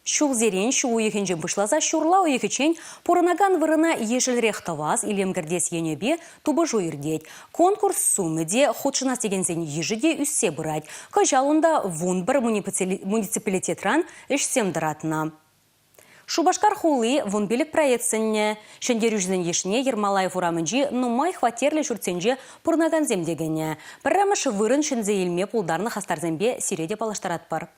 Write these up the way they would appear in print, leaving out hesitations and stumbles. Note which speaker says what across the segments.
Speaker 1: Ҫулсерен ҫу уйӑхӗнчен пуҫласа ҫурла уйӑхӗччен пурӑнакан вырӑна ешӗлрех тӑвас, илем кӗртес енӗпе тупӑшу иртет. Конкурс сумӗ те, хутшӑнас текенсен йышӗ те ӳссе пырать. Кӑҫал унта 11 муниципалитетран ӗҫсем тӑратнӑ. Шупашкар хули 15 проект сӗннӗ. Ҫӗнтерӳҫӗсен йышне Ермолаев урамӗнчи нумай хваттерлӗ ҫуртсенче пурӑнакансем те кӗнӗ. Пӗрремӗш вырӑн ҫӗнсе илме пултарнӑ хастарсемпе сире те паллаштаратпӑр.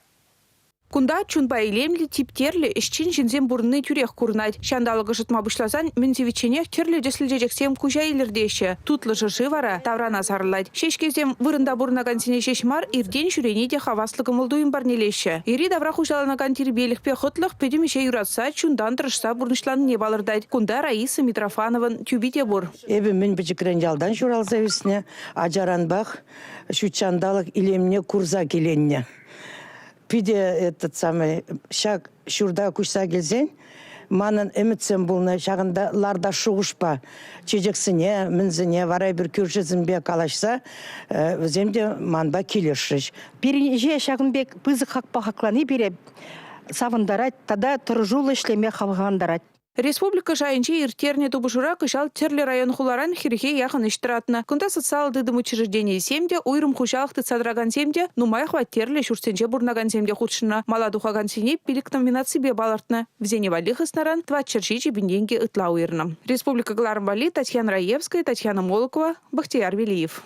Speaker 2: Кунта чунпа илемлӗ, типтерлӗ, ӗҫчен ҫынсем пурӑнни тӳрех курӑнать. Ҫанталӑк ӑшӑтма пуҫласан мӗн сивӗчченех тӗрлӗ тӗслӗ чечексем куҫа илӗртеҫҫӗ. Тутлӑ шӑрши вара таврана сарӑлать. Ҫеҫкесем вырӑнта пурӑнакансене ҫеҫ мар, иртен-ҫӳрене те хаваслӑ кӑмӑл-туйӑм парнелеҫҫӗ. Йӗри-тавра хуҫаланакан тирпейлӗхпе хӑтлӑх пӗтӗм ӗҫе юратса, чунтан тӑрӑшса пурнӑҫланине палӑртать. Кунта Раиса Митрофановӑн тӳпи те пур.
Speaker 3: Эпӗ мӗн пӗчӗкрен ялтан ҫуралса ӳснӗ, ачаранпах ҫут ҫанталӑк илемне курса киленнӗ. Питӗ этот самый ҫак ҫурта куҫса килсен манӑн ӗмӗтсем пулнӑ ҫакӑнта лартас шухӑшпа чечексене, мӗнсене вара эпир кӳршӗсемпе калаҫса вӗсем те манпа килӗшрӗҫ.
Speaker 4: Пирӗн ӗҫе ҫакӑн пек пысӑк хакпа хаклани пире савӑнтарать тата тӑрӑшуллӑ ӗҫлеме хавхалантарать.
Speaker 2: Республика шайӗнче ирттернӗ тупӑшура кӑҫал тӗрлӗ район-хуларан хӗрӗхе яхӑн ӗҫ тӑратнӑ. Кунта социаллӑ тытӑм учрежденийӗсем те, уйрӑм хуҫалӑх тытса тӑракансем те, нумай хваттерлӗ ҫуртсенче пурӑнакансем те хутшӑннӑ. Мала тухакансене пилӗк номинаципе палӑртнӑ. Вӗсене валли хыснаран 407 пин тенкӗ ытла уйӑрнӑ. Республика кӑларӑм валли Татьяна Раевская, Татьяна Молокова, Бахтияр Велиев.